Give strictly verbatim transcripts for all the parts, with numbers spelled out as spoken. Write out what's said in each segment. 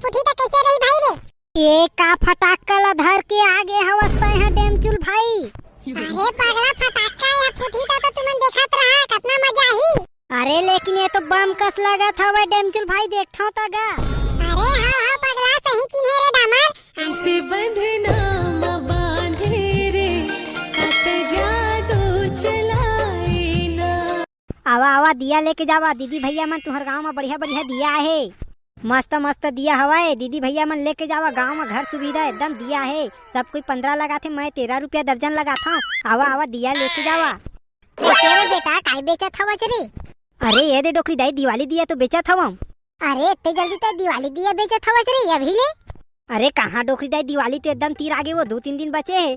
फूटही त कइसे रही भाई रे? ए का फटाक्का ला धर के आगे हवस तैं हा डेमचुल भाई? अरे पगला, फटाक्का या फूटही त, त तुमन देखत रहा, कतना मजा आही। अरे लेकिन ये तो बम कस लगत हवय डेमचुल भाई, देखथव त गा। अरे हाँ हाँ पगला, सही चिन्हे रे डामर। इसे बंधना म बांधे रे, हाथ जादू चलाए ना। आवा आवा, दिया लेके जावा दीदी भैया मन, तुहर गांव म बढ़िया बढ़िया दिया आहे, मस्त मस्त दिया हवय। दीदी भैया मन लेके जावा, गांव म घर सुविधा एकदम दिया हे। सब कोई पंद्रह लगाथे, मैं तेरह रुपया दर्जन लगाथव। आवा आवा, दिया लेके जावा। ए, तेरे बेटा, काय बेचत हवस रे? अरे ये दे डोकरी दाई, दिवाली दिया तो बेचत हवं। अरे इतने जल्दी तैं दिवाली दिया बेचत हवस रे अभी ले? अरे कहाँ डोकरी दाई, दिवाली तो एकदम तीर आगे, वो दू तीन दिन बचे हे।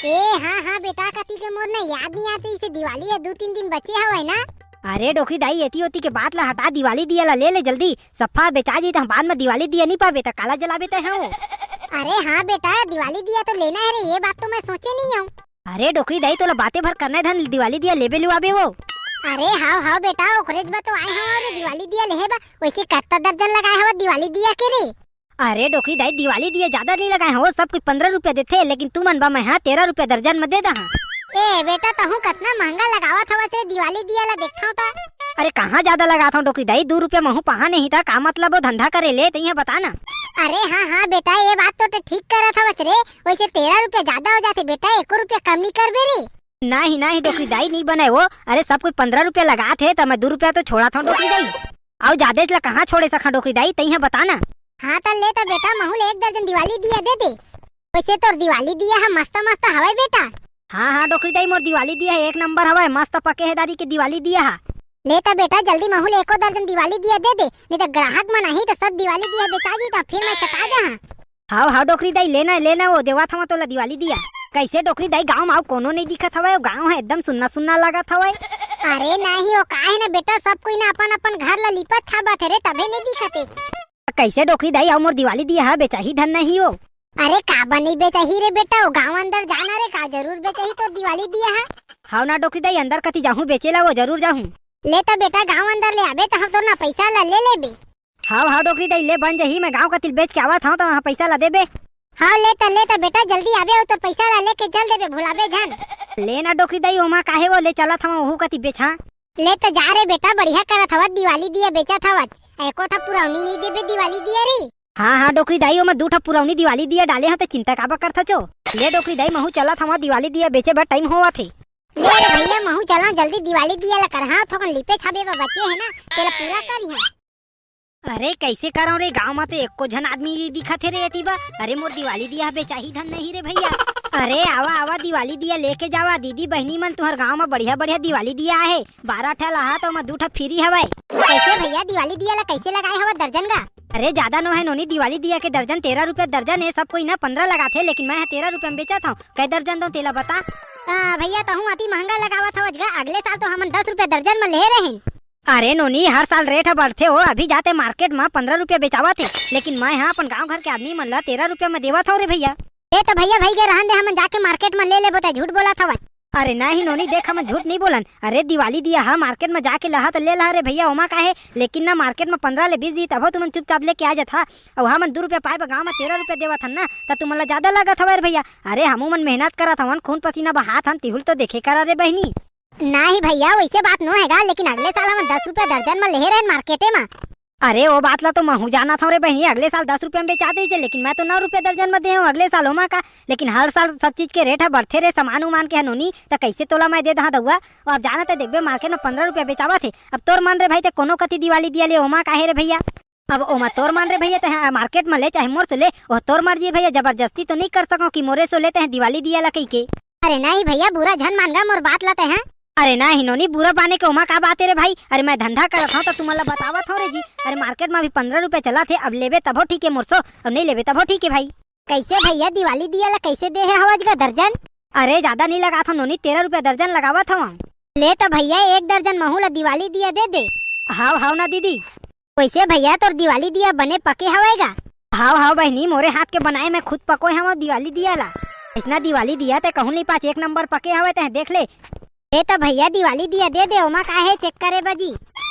ए हाँ हाँ बेटा, कति के मोर ना याद नहीं आते, इसे दिवाली हे दू तीन दिन बचे हवय ना। अरे डोकरी दाई, एती ओती के बात ला हटा, दिवाली दिया ला ले ले जल्दी, सफा बेचा जी त बाद में दिवाली दिया नहीं पाबे त काला जलाबे तैं हा वो। अरे हाँ बेटा, दिवाली दिया तो लेना है रे, ये बात तो मैं सोचे नहीं हूँ। अरे डोकरी दाई, तोला बाते भर करना हे धन, दिवाली दिया लेबे लुआबे वो। अरे हाव हाव बेटा, ओकरेच बर तो आए हव रे, दिवाली दिया लेहे बर। वैसे कत्ता दर्जन लगाए हव दिवाली दिया के रे? अरे डोकरी दाई, दिवाली दिया ज्यादा नहीं लगाए हव, सब कोई पंद्रह रुपया देथे, लेकिन तुमन बर मैं हा तेरह रुपया दर्जन म दे दहा। ए बेटा, तहूँ कतना महंगा लगावत हवस रे दिवाली दिया ला, देखथव त। अरे कहाँ ज्यादा लगात हव डोकरी दाई, दू रुपया महूँ पहा नहीं त का मतलब वो धंधा करे ले, तइया बता ना। अरे हाँ हाँ बेटा, ये बात तो तैं ठीक करत हवस रे, वैसे तेरह रुपया ज्यादा हो जाथे बेटा, एको रुपया कम नहीं करबे रे। नाही नाही डोकरी दाई, नहीं बनय वो। अरे सब कोई पंद्रह रुपया लगात हे त मैं दू रुपया तो छोड़ात हव डोकरी दाई। अउ जादेच ला कहाँ छोड़े सका डोकरी दाई, तइया बता ना। हाँ त ले त बेटा, महूँ ले एक दर्जन दिवाली दिया दे दे। वैसे तोर दिवाली दिया हा मस्त मस्त हवय बेटा। हाँ हाँ डोकरी दाई, मोर दिवाली दिया हा एक नंबर हवय, मस्त पके हे दारी के दिवाली दिया हा। ले त बेटा, जल्दी महूँ ले एको दर्जन दिवाली दिया दे दे, नहीं त ग्राहक मन आही त सब दिवाली दिया बेचा जी त फिर मैं चटा जाहा। हाव हाव डोकरी दाई, लेना लेना, वो देवत हवं तोला दिवाली दिया। कैसे डोकरी दाई, गांव म अउ कोनो नहीं दिखत हवय, वो गांव हे एकदम सुन्ना सुन्ना लागत हवय। अरे नहीं, वो का हे ना बेटा, सब कोई ना अपन अपन घर ला लिपत छाबत हे रे, तभे नहीं दिखत हे। कैसे डोकरी दाई, अउ मोर दिवाली दिया हा बेचाही धन नहीं हो? अरे काबर नहीं बेचाही रे बेटा, वो गांव अंदर जाना रे, का जरूर बेचाही तोर दिवाली दिया हा। हाव ना डोकरी दाई, अंदर कति जाहूँ बेचे ला, वो जरूर जाहूँ। ले त बेटा, गांव अंदर ले आबे त हम तोर ना पैसा ला ले लेबे। हाव हाव डोकरी दाई, ले बन जाही, मैं गांव कति बेच के आवत हवं त वहाँ पैसा ला देबे। हाव ले त, ले त बेटा, जल्दी आबे अउ तोर पैसा ला लेके चल देबे, भुलाबे झन। ले ना डोकरी दाई, ओमा काहे वो, ले चलत हवं ओहू कति बेच। हाँ ले त जा रे बेटा, बढ़िया करत हवत, दिवाली दिया बेचत हवत, एको ठा पुरौनी नहीं देबे दिवाली दिया रे। हाँ हाँ डोकरी दाई, ओमा दू ठा पुरौनी दिवाली दिया डाले हवं त चिंता काबर करथच ओ। ले डोकरी दाई, महूँ चलत हवं, दिवाली दिया बेचे बर टाइम होवत हे। ले रे भैया, महूँ चलंव, जल्दी दिवाली दिया ला करहा, थोकन लिपे छाबे बर बचे हे ना, तेला पूरा करिहा। अरे कैसे करंव रे, गांव म तो एको झन आदमी दिखत हे रे एती बर। अरे मोर दिवाली दिया बेचाही धन नहीं रे भैया। अरे आवा आवा, दिवाली दिया लेके जावा दीदी बहिनी मन, तुहर गांव म बढ़िया बढ़िया दिवाली दिया आहे, बारह ठा लाहा त ओमा दू ठा फ्री हवय। कैसे भैया, दिवाली दिया ला कैसे लगाए हवा दर्जन गा? अरे ज्यादा नो है नोनी, दिवाली दिया के दर्जन तेरह रुपया दर्जन हे, सब कोई ना पंद्रह लगाथे, लेकिन मैं ह तेरह रुपया म बेचत हंव। कै दर्जन दंव तेला बता। आ, भैया तहूँ अति महंगा लगावत हवच गा, अगले साल तो हमन दस रुपया दर्जन म लेहे रहेन। अरे नोनी, हर साल रेट ह बढ़थे हो, अभी जाते मार्केट म पंद्रह रुपया बेचावत हे, लेकिन मैं ह अपन गांव घर के आदमी मन ला तेरह रुपया म देवत हंव रे भैया। ए त भैया, भई गे रहन दे, हमन जाके मार्केट म ले लेबो, तैं झूठ बोलत हवच। अरे नहीं नोनी, देख हमन झूठ नहीं बोलन। अरे दिवाली दिया ह मार्केट म जाके लहा त ले लहा रे भैया, ओमा का हे, लेकिन ना मार्केट म पंद्रह ले बीस दिही तभो तुमन चुपचाप लेके आ जाथा। अउ हमन दू रुपया पाए बर गांव म तेरह रुपया देवत हन ना, त तुमन ला ज्यादा लगत हवय रे भैया। अरे हमू मन मेहनत करत हवन, खून पसीना बहात हन, तिहुल तो देखे करा रे बहिनी। नाही भैया, वैसे बात नो हे गा, लेकिन अगले साल हमन दस रुपया दर्जन म लेहे रहेन मार्केटे म। अरे ओ बात ला तो महू जानत हंव रे बहिनी, अगले साल दस रुपया म बेचात रहिसे, लेकिन मैं तो नौ रुपया दर्जन म दे हंव अगले साल, ओमा का। लेकिन हर साल सब चीज के रेट ह बढ़थे रे, सामान उमान के ह नोनी, त कैसे तोला मैं दे दहा दउआ? अउ अब जानत हे, देखबे मार्केट म पंद्रह रुपया बेचावत हे। अब तोर मन रे भाई, ते कोनो कति दिवाली दिया ले, ओमा का हे रे भैया। अब ओमा तोर मन रे भैया, ते ह मार्केट म ले चाहे मोर से ले, ओ तोर मर्जी भैया, जबरदस्ती तो नहीं कर सकंव कि मोरे से ले ते ह दिवाली दिया ला कहिके। अरे नहीं भैया, बुरा झन मान गा मोर बात ला ते ह। अरे नहीं नोनी, बुरा माने के ओमा का बात हे रे भाई? अरे मैं धंधा करत हंव त तुमन ला बतावत हंव रे जी। अरे मार्केट म अभी पंद्रह रुपया चलत हे, अब लेबे तभो ठीक हे मोर सो, अउ नहीं लेबे तभो ठीक हे भाई। कैसे भैया, दिवाली दिया ला कैसे दे हे हवच गा दर्जन? अरे ज्यादा नहीं लगात हंव नोनी, तेरह रुपया दर्जन लगावत हंव। ले त भैया, एक दर्जन महू ला दिवाली दिया दे दे। हाव हाव ना दीदी। वैसे भैया, तोर दिवाली दिया बने पके हवय गा? हाव हाव बहिनी, मोरे हाथ के बनाए, मैं खुद पकोए हवं दिवाली दिया ला। अइसना दिवाली दिया ते कहूँ नहीं पाच, एक नंबर पके हवय, ते देख ले। ए त भैया, दिवाली दिया दे दे, ओमा का हे, चेक करे बर जी।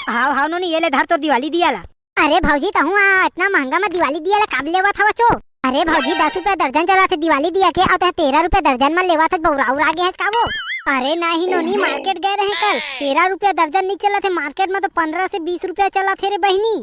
हाव हाव नोनी, ये ले धर तोर दिवाली दिया ला। अरे भौजी, तहूँ हा अतना महंगा म दिवाली दिया ला काबर लेवत हवच ओ? अरे भौजी, दस रुपया दर्जन चलत हे दिवाली दिया के, अउ तैं तेरा रुपया दर्जन म लेवत हच, बउरा उरा गे हच का वो? अरे नहीं नोनी, मार्केट गए रहें कल, तेरा रुपया दर्जन नइ चलत हे, मार्केट म तो पंद्रह से बीस रुपया चलत हे रे बहिनी।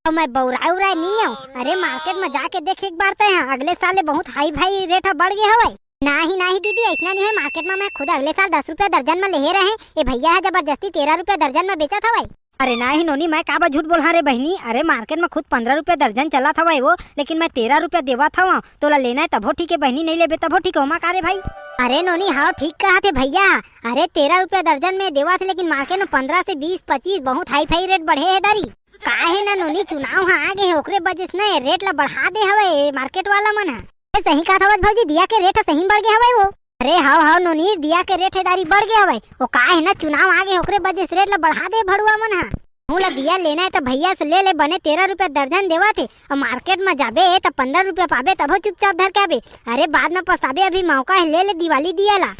अउ मैं बउराय उराय नइ अँव। अरे मार्केट म जाके देख एक बार तैं हा, अगले साल ले बहुत हाई फाई रेट हा बढ़ गे हवय। नाही नाही दीदी, अइसना नइ होय, मार्केट म मैं खुद अगले साल दस रुपया दर्जन म लेहे रहें, ए भैया हा जबरदस्ती तेरा रुपया दर्जन म बेचत हवय। अरे नाही नोनी, मैं काबर झूठ बोलहूँ रे बहिनी? अरे मार्केट म खुद पंद्रह रुपया दर्जन चलत हवय वो, लेकिन मैं तेरा रुपया देवत हवँव। तोला लेना हे तभो ठीक हे बहिनी, नइ लेबे तभो ठीक हे, ओमा का रे भाई? अरे नोनी, हव ठीक कहत हे भैया। अरे तेरा रुपया दर्जन में देवत हे, लेकिन मार्केट म पंद्रह से बीस पच्चीस बहुत हाई फाई रेट बढ़े हे दारी। का हे ना नोनी, चुनाव हा आ गे हे, ओकरे वजह से ना ये रेट ला बढ़ा दे हवय मार्केट वाला मन हा। ए, सही कहत हवस भौजी, दिया के रेट हा सही म बढ़ गे हवय वो। अरे हव हव नोनी, दिया के रेट हे दारी बढ़ गे हवय। ओ का हे ना, चुनाव आ गे, ओकरे वजह से रेट ला बढ़ा दे भड़ुआ मन हा। हूँ ला दिया लेना हे त भैया से ले ले, बने तेरा रुपया दर्जन देवत हे, अउ मार्केट म जाबे त पंद्रह रुपया पाबे, तभो चुपचाप धर के आबे। अरे बाद म पछताबे, अभी मौका हे, ले ले दिवाली दिया ला।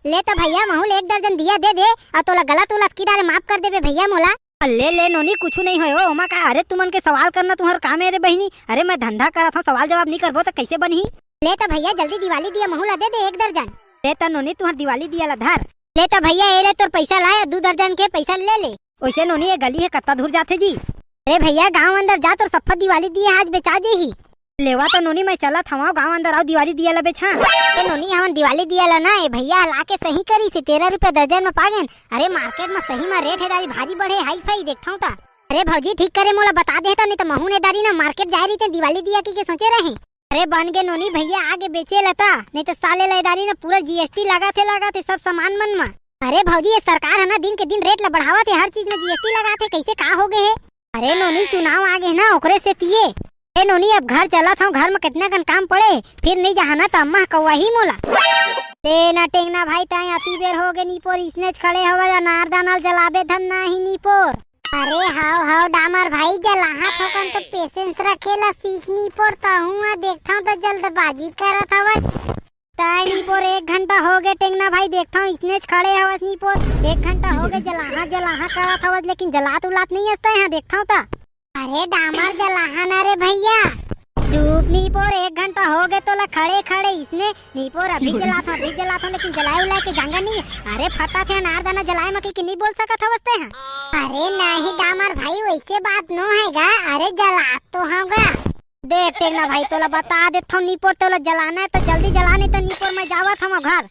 ले त भैया, महूँ ल एक दर्जन दिया दे दे, अउ तोला गलत उलत किदा रे, माफ कर देबे भैया मोला। ले ले नोनी, कुछु नइ होय ओ, ओमा का? अरे तुमन के सवाल करना तुँहर काम ए रे बहिनी। अरे मैं धंधा करत हँव, सवाल जवाब नइ करबो त कइसे बनही? ले त भैया, जल्दी दिवाली दिया महूँ ला दे दे एक दर्जन। ले त नोनी, तुँहर दिवाली दिया ला धर। ले त भैया, ए ले तोर पइसा लाय, दू दर्जन के पइसा ले ले। ओइसे नोनी, ए गली हे कत्ता दूर जाथे जी? अरे भैया, गाँव अंदर जा, तोर सफ्फा दिवाली दिया आज बेचा देही। लेवा त नोनी, मैं चलत हवँव गाँव अंदर, अउ दिवाली दिया ला बेचहा। ए नोनी, हमन दिवाली दिया ला ना, ए भैया ला के सही करिस हे, तेरा रुपया दर्जन म पा गेन। अरे मार्केट म सही म रेट हे दारी, भारी बढ़े हाई फाई, देखथँव त। अरे भौजी, ठीक करे मोला बता देहे त, नइ त महूँ ए दारी ना मार्केट जाय रहितेंव दिवाली दिया कहिके सोचे रहें। अरे बन गे नोनी, भैया आ गे बेचे ला त, नइ त साले ला ए दारी ना पूरा जीएसटी लगाथे, लगाथे सब सामान मन म। अरे भौजी, ये सरकार ह ना दिन के दिन रेट ला बढ़ावत हे, हर चीज म जीएसटी लगाथे, कइसे का हो गे हे? अरे नोनी, चुनाव आ गे ना, ओकरे सेतिये। ए नोनी, अब घर चलत हँव, घर म कतना कन काम पड़े, फिर नइ जाहा ना त अम्मा ह कउवाही मोला। ए ना टेंगना भाई, तैं अति बेर हो गे निपोर, इसनेच खड़े हवय, अनार दाना ल जलाबे धन नाही निपोर। अरे हव हव डामर भाई, जलाहा थोकन तो पेशेंस रखे ला सीख निपोर, तहूँ ह देखथँव त जल्दबाजी करत हवस। तैं निपोर, एक घंटा हो गे टेंगना भाई, देखथँव इसनेच खड़े हवस निपोर, एक घंटा हो गे जलाहा जलाहा करत हवस, लेकिन जलात उलात नइ हस तैं हा, देखथँव त। अरे डामर जलाहा ना रे भैया। चुप निपोर, एक घंटा हो गे तोला खड़े खड़े इसने। निपोर अभी जलात हँव, अभी जलात हँव, लेकिन जलाय उलाय के जाँगर नइ। अरे फटाफट अनार दाना जलाय म कहिके नइ बोल सकत हवस तैं हा। अरे नहीं डामर भाई, वइसे बात नो हे गा, अरे जलात तो हँव गा। देख टेंगना भाई, तोला बता देथँव निपोर, तोला जलाना हे त जल्दी जला, नइ त निपोर मैं जावत हँव घर।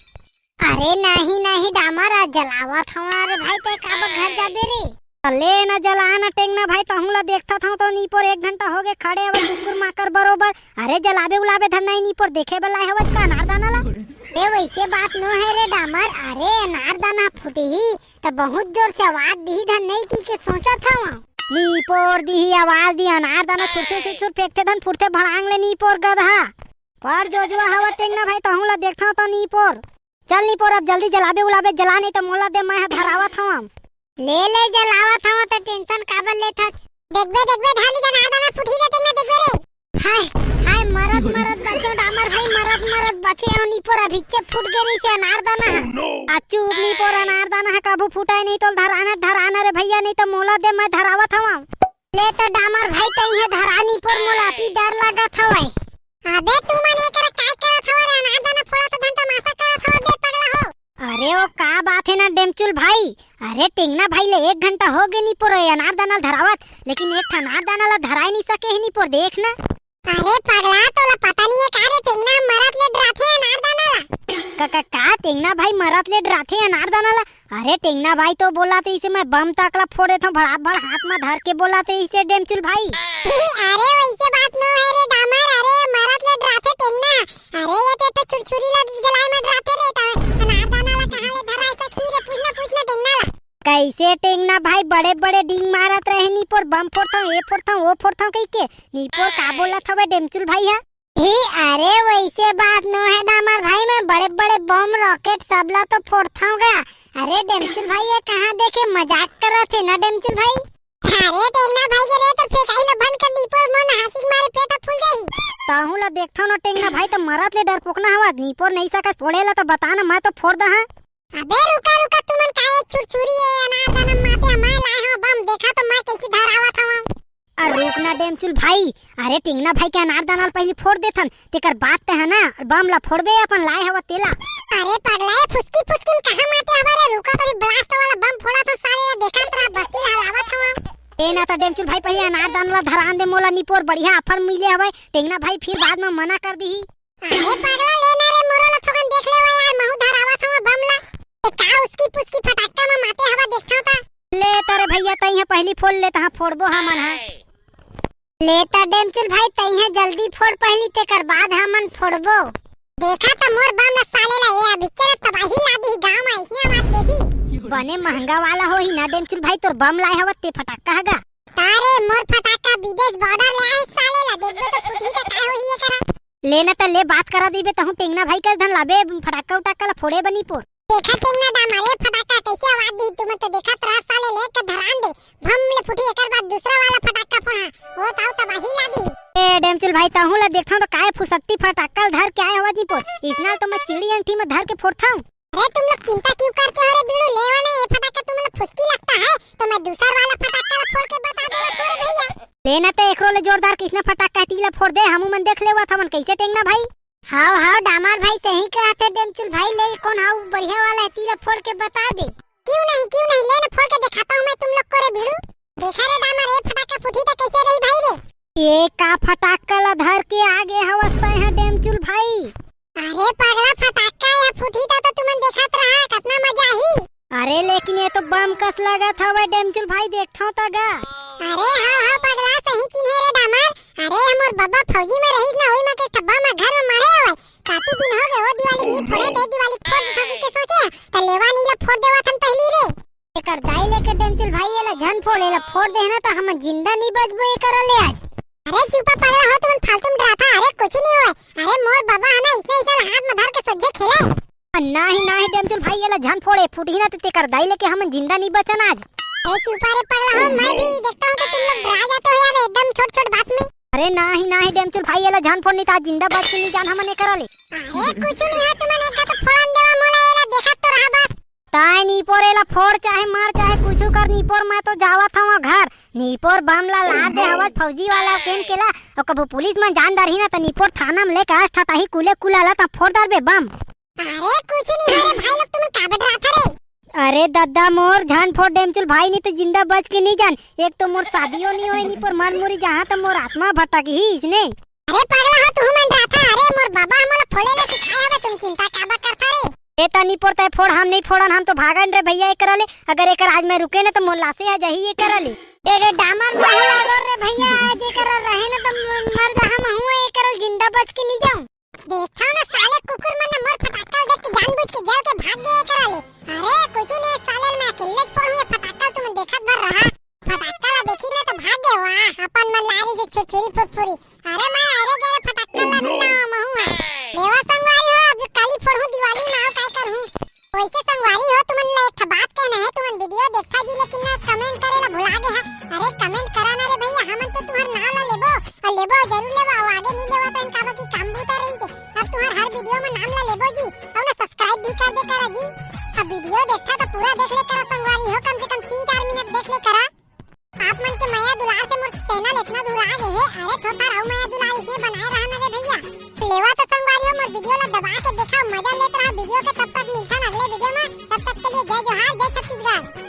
अरे नहीं नहीं डामर, आज जलावत हँव ना रे भाई, तैं काबर घर जाबे रे? अले ना जला ना टेंगना भाई, तहूँ ला देखत हँव तो निपोर एक घंटा हो गे खड़े हवय कुकुर माकर बरोबर। अरे जलाबे उलाबे धन नहीं निपोर, देखे बर लाय हवस का अनार दाना ला? अरे वइसे बात नो हे रे डामर, अरे अनार दाना फूटही त बहुत जोर से आवाज दिही धन नहीं कहिके सोचत हँव। निपोर दिही आवाज दिही, अनार दाना छुरछुर छुरछुर फेंकथे धन फूटथे भड़ांग ले निपोर गदहा। पर जोजुआ हवय टेंगना भाई, तहूँ ला देखत हँव तो निपोर। चल निपोर, अब जल्दी जलाबे उलाबे जला, नहीं त मोला दे, मैं ह धरावत हँव। ले ले जलावत हँव, त टेंशन काबर लेथस? देखबे देखबे धर ले अनार दाना फूटही रे टेंगना, देखबे रे। हाय हाय, मरत मरत बचेंव डामर भाई, मरत मरत बचेंव निपोर, अभिच्चे फूट गे रहिसे अनार दाना ह। आ चुप निपोर, अनार दाना ह कभू फूटय नहीं, तोला धराना धराना रे भैया, नहीं त मोला दे, मैं धरावत हँव। ले तो डामर भाई, तइहे धरा निपोर, मोला अति डर लागत हवय। अबे तुमन एकरा काय करत हव रे? अनार दाना फोड़त धन तमाशा करत हव बे पगला हो। अरे ओ का बात हे ना डेमचुल भाई, अरे टेंगना भाई ले एक घंटा हो गे निपोर ए अनार दाना ल धरावत, लेकिन एक ठन अनार दाना ला धराय नहीं सके हे निपोर, देख ना। अरे पगला, तोला पता नहीं हे का रे, टेंगना मरत ले डराथे अनार दाना ला। का, का, का? टेंगना भाई मरत ले डराथे अनार दाना ला? अरे टेंगना भाई तो बोलथे इसे मैं बम तक ला फोड़ देथँव, भड़ाभड़ हाथ म धर के बोलथे इसे डेमचुल भाई। अरे वइसे बात नो हे रे डामर, अरे मरत ले डराथे टेंगना। अरे ये तो, तो छुरछुरी ला जलाय म डराथे रे, त अनार दाना ला कहाँ ले धराय सकही रे, पूछ ना, पूछ ना टेंगना ला। कइसे टेंगना भाई बड़े बड़े डींग मारत रहे निपोर, बम फोड़थँव, ए फोड़थँव, ओ फोड़थँव कहिके। निपोर का बोलत हवय डेमचुल भाई ह? ही, अरे वइसे बात नो हे डामर भाई, मैं बड़े बड़े बम रॉकेट सब ला तो फोड़थँव गा। अरे डेमचुल भाई, ये कहाँ देखे, मजाक करत हे ना डेमचुल भाई। अरे टेंगना भाई के रे, तो फेंकाई ला बंद कर निपोर, मोर हाँसी के मारे पेट फूल जाही। तहूँ ला देखथँव ना टेंगना भाई, त मरत ले डरपोकना हवस, निपोर नहीं सकस फोड़े ला त बता ना, मैं तो फोड़ दहा। अबे रुका रुका, तुमन का ए छुरछुरी ए अनार दाना माते, मैं लाय हँव बम, देखा तो मैं कइसे धरावत हँव। अरे रुक ना डेमचुल भाई, अरे टेंगना भाई के अनार दाना ल पहिली फोड़ देथन, तेकर बाद ते ह ना बम ला फोड़बे अपन लाए हवा तेला। अरे पगला, ए फुसकी फुसकी में कहाँ माते हवा रे? रुका, तो अभी ब्लास्ट वाला बम फोड़ा था साले ला, देखत रहा बस्ती ला हलावत हवा। ए ना त डेमचुल भाई, पहिली अनार दाना ला धरान दे मोला निपोर, बढ़िया ऑफर मिले हवय। टेंगना भाई फिर बाद में मना कर दिही। अरे पगला, ले ना रे, मोरो ला थोकन देख ले यार, महू धरावत हवा बम ला। ए का उसकी पुसकी फटाका में माते हवा देखथव त। ले त रे भैया, तई ह पहिली फोड़ ले, तहाँ फोड़बो हमन ह। ले त डेमचुल भाई, तई ह जल्दी फोड़ पहिली, तेकर बाद हमन फोड़बो। देखा त मोर बम ला साले ला, ए अभी के तबाही ला दी गांव में, इसने आवाज देही। बने महंगा वाला होही ना डेमचुल भाई, तोर बम लाए हवत ते फटाका हगा। तारे मोर फटाका विदेश बॉर्डर ले आए साले ला, देखबो तो फुटही त काय होही एकरा। ले ना त ले, बात करा दीबे तहूँ टेंगना भाई कस धन लाबे फटाका उटाका ला फोड़े बनी पोर। देखा टेंगना डामर, ए फटाका कैसे आवाज दी, तुमन तो देखत रहा साले, ले के धरान दे, भम ले फुटी, एकर बाद दूसरा वाला फटाका फोड़ा, वो ताऊ तबाही ला दी। ए डेमचुल भाई, तहूँ ला देखथव तो काय फुसट्टी फटाका धर के आए हवा जी पोर, इसना तो मैं चिड़ी अंठी में धर के फोड़थव। अरे तुम लोग चिंता क्यों करते हो रे बीड़ू, लेवा ना ये फटाका तुम लोग फुसकी लगता है, तो मैं दूसरा वाला फटाका ला फोड़ के बता देवा थोड़े भैया। ले ना ते एकरो ले जोरदार किसना फटाका है, तीला फोड़ दे, हमू मन देख लेवा था मन कैसे टेंगना भाई। हाव हाव डामर भाई सही कहा थे डेमचुल भाई, ले कौन हाउ बढ़िया वाला है, तीला फोड़ के बता दे। क्यों नहीं, क्यों नहीं, ले ना फोड़ के दिखाता हूँ मैं तुम लोग को रे बीड़ू। देखा रे डामर, ये फटाका फुटी तो कैसे रही भाई रे। ये का फटाका ला धर के आगे हवस तय है डेमचुल भाई। अरे पगला, फटाका या फुटी ता तो तुमन देखत रहा, कितना मजा ही। अरे लेकिन ये तो बम कस लगत हवय डेमचुल भाई, देखथव त गा। अरे हाँ हाँ पगला, सही चिन्हे रे डामर। अरे हमर बब्बा फौजी में रहीस ना, वही में के ठब्बा में घर में मारे हवय। काफी दिन हो गए वो दिवाली नी फोड़े, ते दिवाली फोड़ दे के सोचे, त लेवा नी ला फोड़ देवा थन पहली रे। एकर दाई लेके डेमचुल भाई, एला झन फोड़, एला फोड़ देहना त हमन जिंदा नी बचबो एकर ले आज। अरे चुपा पगला हो, तुमन फालतू में डराथा। अरे कुछ नहीं हुआ। अरे मोर बाबा है ना, इसने इधर हाथ में धर के सज्जे खेले। नहीं नहीं डेमचुल भाई, एला झन फोड़े, फुटही ना त तेकर दाई लेके हमन जिंदा नी बचन आज। अरे चुपा रे पगला हो, मैं भी देखता हूँ तो तुम लोग डरा जाते हो यार एकदम छोट छोट बात में। अरे नहीं नहीं डेमचुल भाई, एला झन फोड़, नी त आज जिंदा बच के नी जान हमन एकर ले। अरे कुछ नहीं हो, तुमन एक तो फोड़न देवा मोला, एला देखत तो रहा बस। ताय नीपोर, एला फोड़ चाहे मार चाहे कुछु कर नीपोर, मैं तो जावत हवं घर। नीपोर बम ला लाद दे हवस फौजी वाला केम केला, अउ कभू पुलिस मन जान डरही ना त नीपोर थाना में लेके अस ठताही कुले कुला ला त फोड़ डरबे बम। अरे कुछु नहीं हो रे भाई लोग, तुमन काबर डराथा रे? अरे दद्दा मोर झन फोड़ डेमचुल भाई, नी त जिंदा बच के नी जान। एक तो मोर शादियो नी होय नीपोर, मन मुरी जहाँ त मोर आत्मा भटक ही इसने। अरे पगला हो तुमन डराथा, अरे मोर बाबा हमला फोड़े ला सिखाए हवे, तुम चिंता काबर करथा रे? ए त नीपोर तय फोड़, हम नहीं फोड़न, हम तो भागन रे भैया एकरा ले। अगर एकर आज मैं रुके ना त मोर लाशे आ जाही एकरा ले। ए रे डामर महू लागो रे भैया, आज एकरा रहे ना त म-, मर जा, हम हूँ एकरा ले जिंदा बच के नहीं जाऊँ। देखा ना साले कुकुर मन मोर फटाका देख के जानबूझ के जल के भाग गए एकरा ले। अरे कुछ नहीं साले, मैं अकेले फोड़ूँ ये फटाका, तुम देखत भर रहा। फटाका ला देखी ना त भाग गए, वाह अपन मन लारी से छुरछुरी फुरफुरी। अरे मैं अरे गरे फटाका ला मिला महू है। लेवा संगवारी हो, अब काली फोड़हूँ दिवाली में, अउ काय करहूँ। वैसे संगवारी हो, तुमन ला एक ठा बात कहना है, तुमन वीडियो देखथा जी लेकिन ना कमेंट करे ला भुला गे हा। अरे कमेंट करा ना रे भैया, हमन तो तुहर नाम ला लेबो, अउ लेबो जरूर लेबो, अउ आगे नहीं लेबो तो इनका बाकी काम बूता रही से। अब तुहर हर वीडियो में नाम ला लेबो जी, अउ ना सब्सक्राइब भी कर दे करा जी। अब वीडियो देखथा तो पूरा देख ले करा संगवारी हो, कम से कम तीन चार मिनट देख ले करा। आप मन के मया दुलार से मोर चैनल इतना दूर आ गए हे। अरे थोड़ा अउ मया दुलार इसने बनाए रहा ना रे भैया। लेवा तो संगवारी हो, मोर वीडियो ला दबा के देखा, मजा लेत रहा वीडियो के। तब तक मिलथन अगले वीडियो में, तब तक के लिए जय जोहार, जय छत्तीसगढ़।